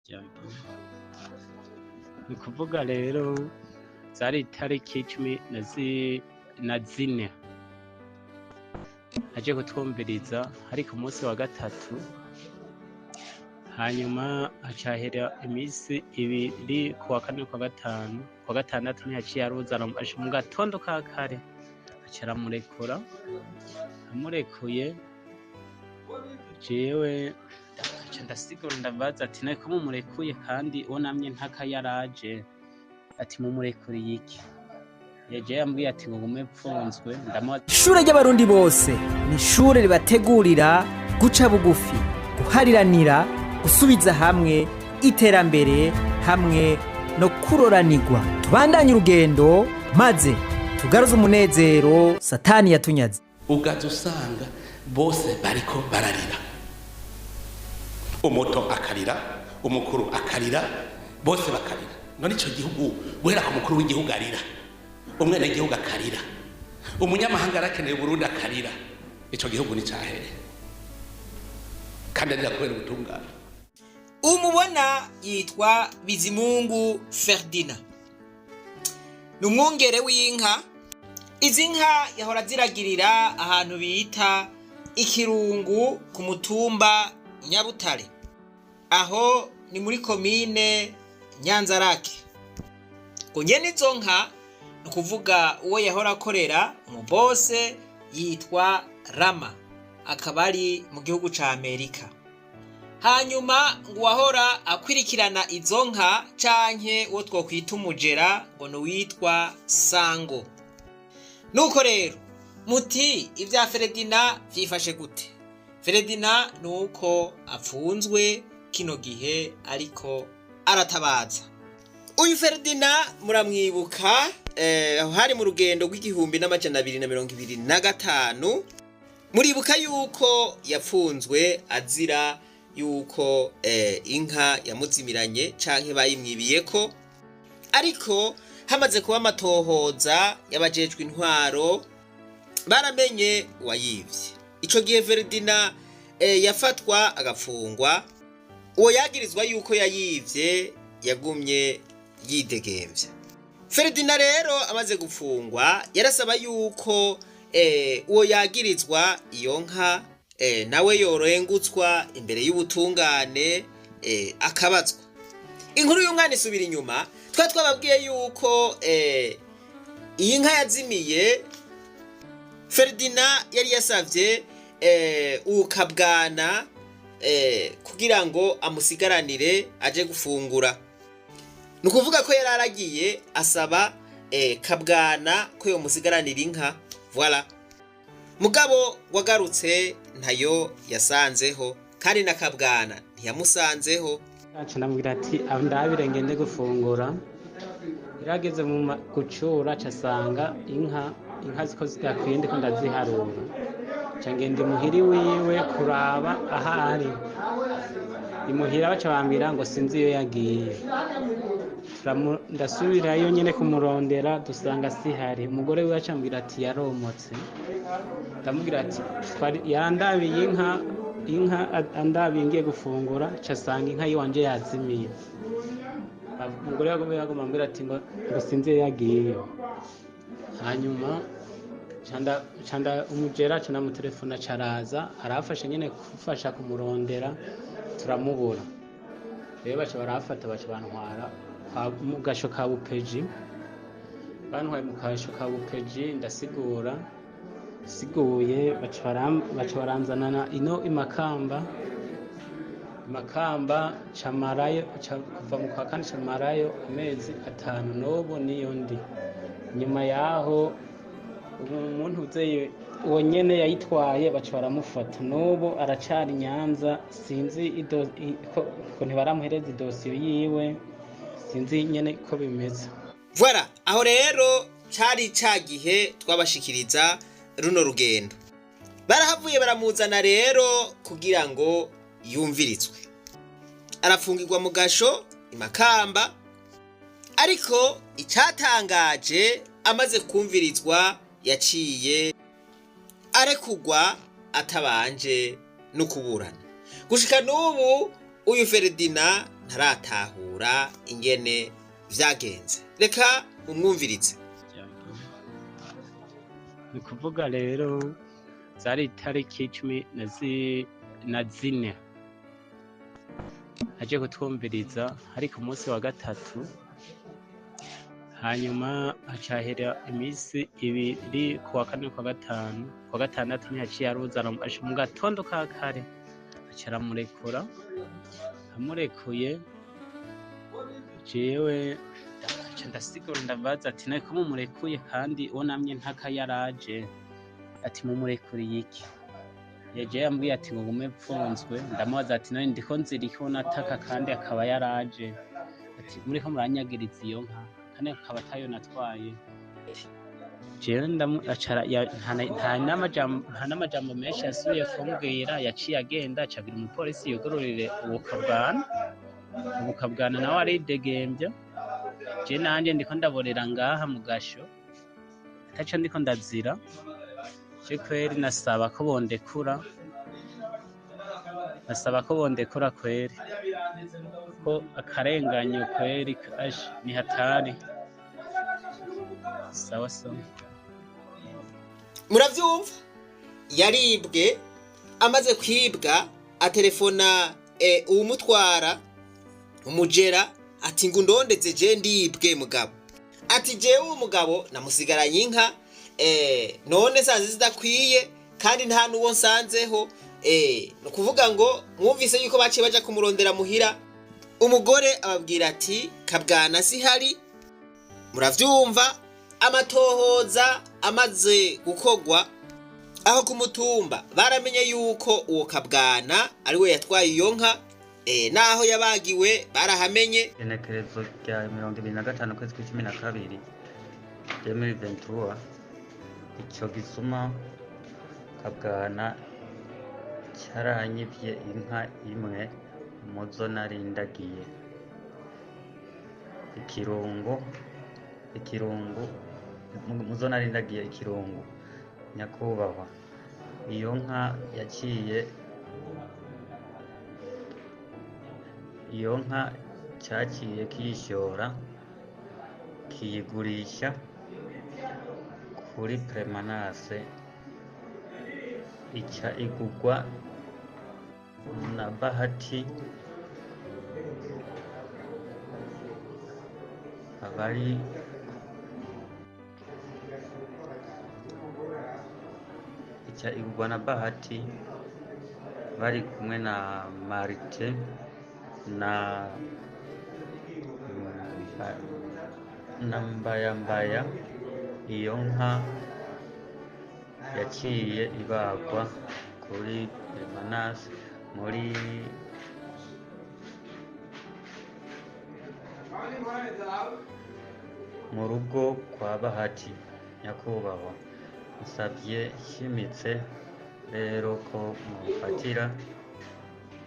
Ni ukuvuga rero zari itariki 14 aje kutwumviriza, hari ku munsi wa gatatu. Hanyuma hacahera iminsi 2, kuwa kane, kuwa gatanu, kuwa gatandatu ntiyaciye aruza. Mu gatondo ka kare aca aramurekura. Amurekuye, jewe aca ndasigura, ndabaza ati: "None ko mumurekuye kandi uwo namye ntaka yaraje?" Ati: "Mumurekuriye iki?" Yaje yambwiye ati ngo ngume mpfunzwe. Ndamubaza. Ishure ry'Abarundi bose ni ishure ribategurira guca bugufi, guhariranira, gusubiza hamwe, iterambere hamwe no kuroranirwa. Tubandanye urugendo maze tugaruze umunezero Satani yatunyaze. Ugaza usanga bose bariko bararira, umuto akarira, umukuru akarira, bose bakarira. None ico gihugu, guhera ku mukuru w'igihugu arira, umwenegihugu akarira, umunyamahanga arakeneye Burundi akarira, ico gihugu ni cahere kandi arira kubera ubutungane? Umubona yitwa Bizimungu Ferdinand, ni umwungere w'inka. Izi nka yahora ziragirira ahantu bita Ikirungu ku mutumba Nyabutare, aho ni muri komine Nyanzarake. Ngo nyene izo nka, ni ukuvuga uwo yahora akorera, umubose, yitwa Rama, akaba ari mu gihugu ca Amerika. Hanyuma ngo uwahora akwirikirana izo nka canke uwo twokwita umujera ngo ni uwitwa Sango. Nuko rero muti: "Ibya Feredina vyifashe gute?" Feredina ni uko apfunzwe kino gihe, ariko aratabaza. Uyu Feredina muramwibuka, hari mu rugendo rw'igihumbi n'amajana abiri na mirongo ibiri na gatanu. Muribuka yuko yapfunzwe azira yuko inka yamuzimiranye canke bayimwibiyeko, ariko hamaze kuba amatohoza y'abajejwe intwaro, baramenye uwayivye. Ico gihe Feredina yafatwa agafungwa, uwo yagirizwa yuko yayivye yagumye yidegemvya. Feredina rero amaze gufungwa yarasaba yuko uwo yagirizwa iyo nka nawe yorengutswa imbere y'ubutungane, akabazwa. Inkuru y'umwana isubira inyuma. Twari twababwiye yuko iyi nka yazimiye, Feredina yari yasavye ukabwana kugira ngo amusigaranire aje gufungura. Ni ukuvuga ko yari aragiye asaba Kabwana ko yomusigaranira inka, voilà. Mugabo wagarutse ntayo yasanzeho, kandi na Kabwana ntiyamusanzeho. Aca ndamubwira ati: "Ndabire ngende gufungura." Yarageze mu gucura, aca asanga inka ziko zidakwiye, ndiko ndaziharura. Nca ngenda imuhira iwiwe kuraba aho ari. Imuhira baca bambwira ngo sinzi iyo yagiye. Ndasubirayo nyene kumurondera, dusanga sihari. Umugore wiwe aca ambwira ati yaromotse. Ndamubwira ati yarandabiye inka andabiye ngiye gufungura, aca asanga inka yiwanje yazimiye. Umugore yagomba ambwira ati ngo sinzi iyo yagiye. Hanyuma canda umujera, aca ndamutelefona, aca araza arafasha nyene gufasha kumurondera, turamubura. Rero baca barafata, baca bantwara mu gasho ka Bupeji. Bantwaye mu kasho ka Bupeji, ndasigura, siguye, baca baranzanana ino Imakamba. Imakamba camarayo kuva mu kwa kane, camarayo amezi 5. N'ubu niyo ndi. Nyuma yaho umuntu uzeye uwo nyene yayitwaye baca baramufata, n'ubu aracari Nyanza. Sinzi ko ntibaramuhereza idosiyo yiwe, sinzi nyene ko bimeze. Voilà, aho rero cari ca gihe twabashikiriza runo rugendo. Barahavuye baramuzana rero kugira ngo yumvirizwe, arafungirwa mu gasho Imakamba. Ariko icatangaje, amaze kumvirizwa yaciye arekugwa atabanje no kuburana. Gushika n'ubu Uyu Feredina ntaratahura ingene vyagenze, reka mumwumvirize. Ni kuvuga rero zari itariki 14 aje kutwumviriza, ari ku munsi wa gatatu. Hanyuma hacahera iminsi 2, ku wa kane, ku wa gatanu, ku wa gatandatu ntiyaciye aruza, mu gatondo ka kare aca aramurekura. Amurekuye, jewe aca ndasigura, ndabaza ati: "None ko mumurekuye kandi uwo namye ntaka yaraje?" Ati: "Mumurekuriye iki?" Yaje yambwiye ati ngo ngume mpfunzwe. Ndamubaza ati: "None ndiko nzira iki nataka kandi akaba yaraje?" Ati: "Muriko muranyagiriza iyo nka kandi akaba atayo natwaye." Jewe nta n'amajambo menshi yasubiye kumbwira, yaciye agenda, aca abwira umupolisi yugururire ubukabwana. Ubukabwana nawe aridegembya. Je nanje ndiko ndaborera ngaha mu gasho, ataco ndiko ndazira. Je kweri nasaba ko bondekura, nasaba ko bondekura kweri, ko akarenganyo kweri ash ni hatari. Sawa sawa. Muravyumva, yaribwe. Amaze kwibwa atelefona uwumutwara umujera ati: "Ngo undondeze, je ndibwe." Mugabo ati: "Jewe uwo mugabo namusigaranye inka, none sanze zidakwiye kandi nta n'uwo nsanzeho." Ni ukuvuga ngo mwumvise yuko baciye baja kumurondera muhira, umugore ababwira ati: "Kabwana sihari." Muravyumva, amatohoza amaze gukorwa aho ku mutumba, baramenye yuko uwo Kabwana ari we yatwaye iyo nka, naho yabagiwe barahamenye. Igenekerezo rya 25 ukwezi kw'icumi na kabiri 2023, ico gisuma Kabwana caranyivye inka imwe muzo narindagiye ikirungu, ikirungu muzo narindagiye ikirungu. Nyakubahwa, iyo nka yaciye, iyo nka caciye kiyishora, kiyigurisha kuri Permanence, ica igurwa na Bahati abari. Ica igurwa na Bahati bari kumwe na Marite na Mbayambaya. Iyo nka yaciye ibagwa kuri Permanence muri mu rugo kwa Bahati. Nyakubahwa, nsabye nshimitse rero ko mumfatira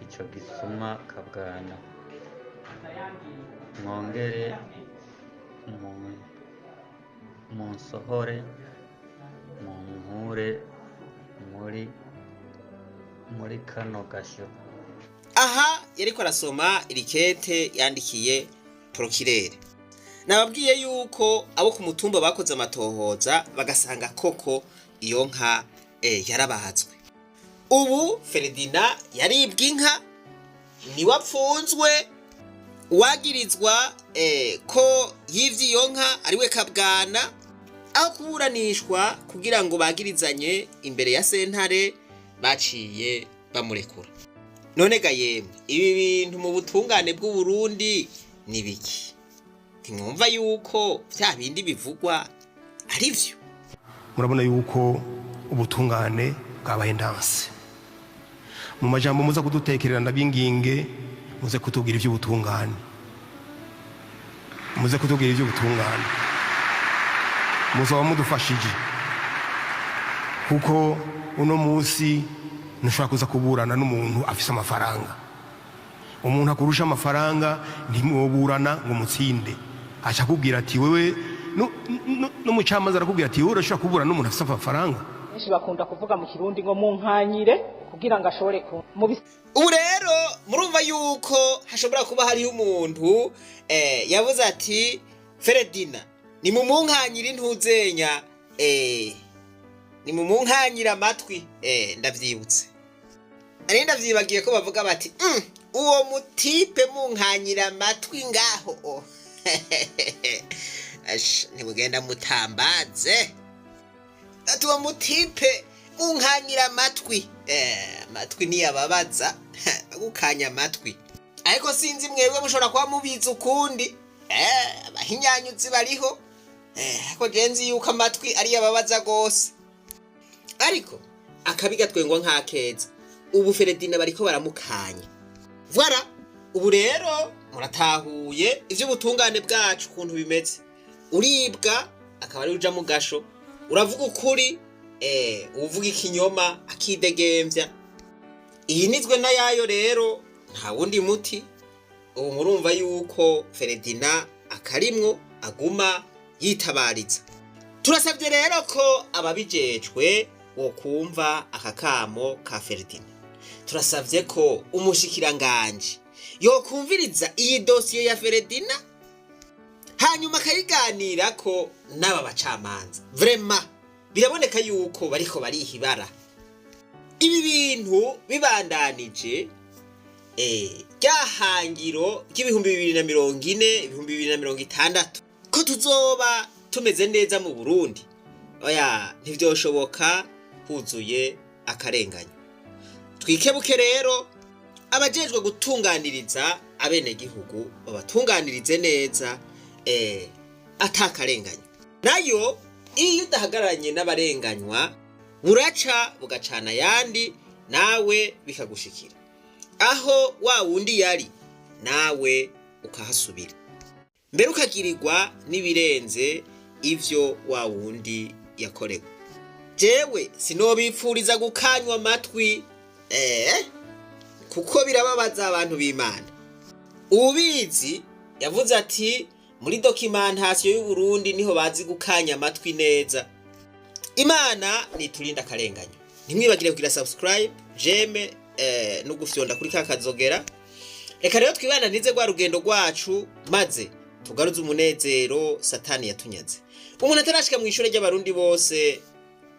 ico gisuma Kabwana, mwongere munsohore, munkure muri kano gasho. Aha yariko arasoma irikete yandikiye procureur. Nababwiye yuko abo ku mutumba bakoze amatohoza, bagasanga koko iyo nka yarabazwe. Ubu Feredina yaribwe inka, niwe apfunzwe, uwagirizwa ko yivye iyo nka ariwe Kabwana. Aho kuburanishwa kugira ngo bagirizanye imbere ya sentare, baciye bamurekura. None ga yemwe, ibi bintu mu butungane bw'u Burundi ni biki? Ntimwumva yuko vya bindi bivugwa ari vyo? Murabona yuko ubutungane bwabaye ndanse. Mu majambo muza kudutekerera, ndabinginge muze kutubwira iby'ubutungane, muze kutubwira iby'ubutungane, muzaba mudufashije, kuko uno munsi ntushobora kuza kuburana n'umuntu afise amafaranga. Umuntu akurusha amafaranga ntimwoburana ngo mutsinde. Aca akubwira ati: "Wewe", n'umucamanza arakubwira ati: "Wowe urashobora kuburana n'umuntu afise amafaranga?" Benshi bakunda kuvuga mu Kirundi ngo munkanyire kugira ngo ashobore ku mu Ubu rero Murumva yuko hashobora kuba hariho umuntu yavuze ati: "Feredina, ni mumunkanyira intuzenya, ni mumunkanyira amatwi." Ndavyibutse, ari ndavyibagiye ko bavuga bati: "Uwo mutipe munkanyira amatwi ngaho." Oh. Ash, ntimugenda mutambaze ati: "Uwo mutipe munkanyira amatwi." Amatwi niyababaza bagukanya amatwi, ariko sinzi mwebwe mushobora kuba mubizi ukundi. Abahinyanyuzi bariho. Ariko je nzi yuko amatwi ariyo ababaza gose, ariko akabi gatwengwa nk'akeza. Ubu Feredina bariko baramukanya. Voilà, ubu rero muratahuye ivy'ubutungane bwacu ukuntu bimeze. Uribwa akaba ari uja mu gasho, uravuga ukuri, uvuga ikinyoma akidegemvya. Iyi nizwe n'ayayo rero, nta wundi muti. Ubu murumva yuko Feredina akarimwo aguma yitabariza. Turasabye rero ko ababijejwe wokumva aka kamo ka Feredina. Turasabye ko umushikiranganji yokumviriza iyi dosiye ya Feredina, hanyuma akayiganirako n'aba bacamanza. Vraiment biraboneka yuko bariko bariha ibara. Ibi bintu bibandanije, rya hangiro ry'ibihumbi 2040, 2060, ko tuzoba tumeze neza mu Burundi, oya, ntivyoshoboka huzuye akarenganyo. Twikebuke rero, abajejwe gutunganiriza abenegihugu babatunganirize neza, atakarenganya. Nayo iyo udahagararanye n'abarenganywa, buraca bugacana ayandi, nawe bikagushikira aho wa wundi yari, nawe ukahasubira, mbere ukagirirwa n'ibirenze ivyo wa wundi yakorewe. Jewe sinobipfuriza gukanywa amatwi, kuko birababaza abantu b'Imana. Ubizi yavuze ati: "Muri documentation y'u Burundi niho bazi gukanya amatwi neza." Imana niturinda akarenganyo. Ntimwibagire kugira subscribe, j'aime, no gufyonda kuri ka kazogera. Reka rero twibananize rwa rugendo rwacu, maze tugaruze umunezero Satani yatunyaze. Umuntu atarashika mu ishure ry'Abarundi bose,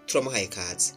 turamuhaye kaze.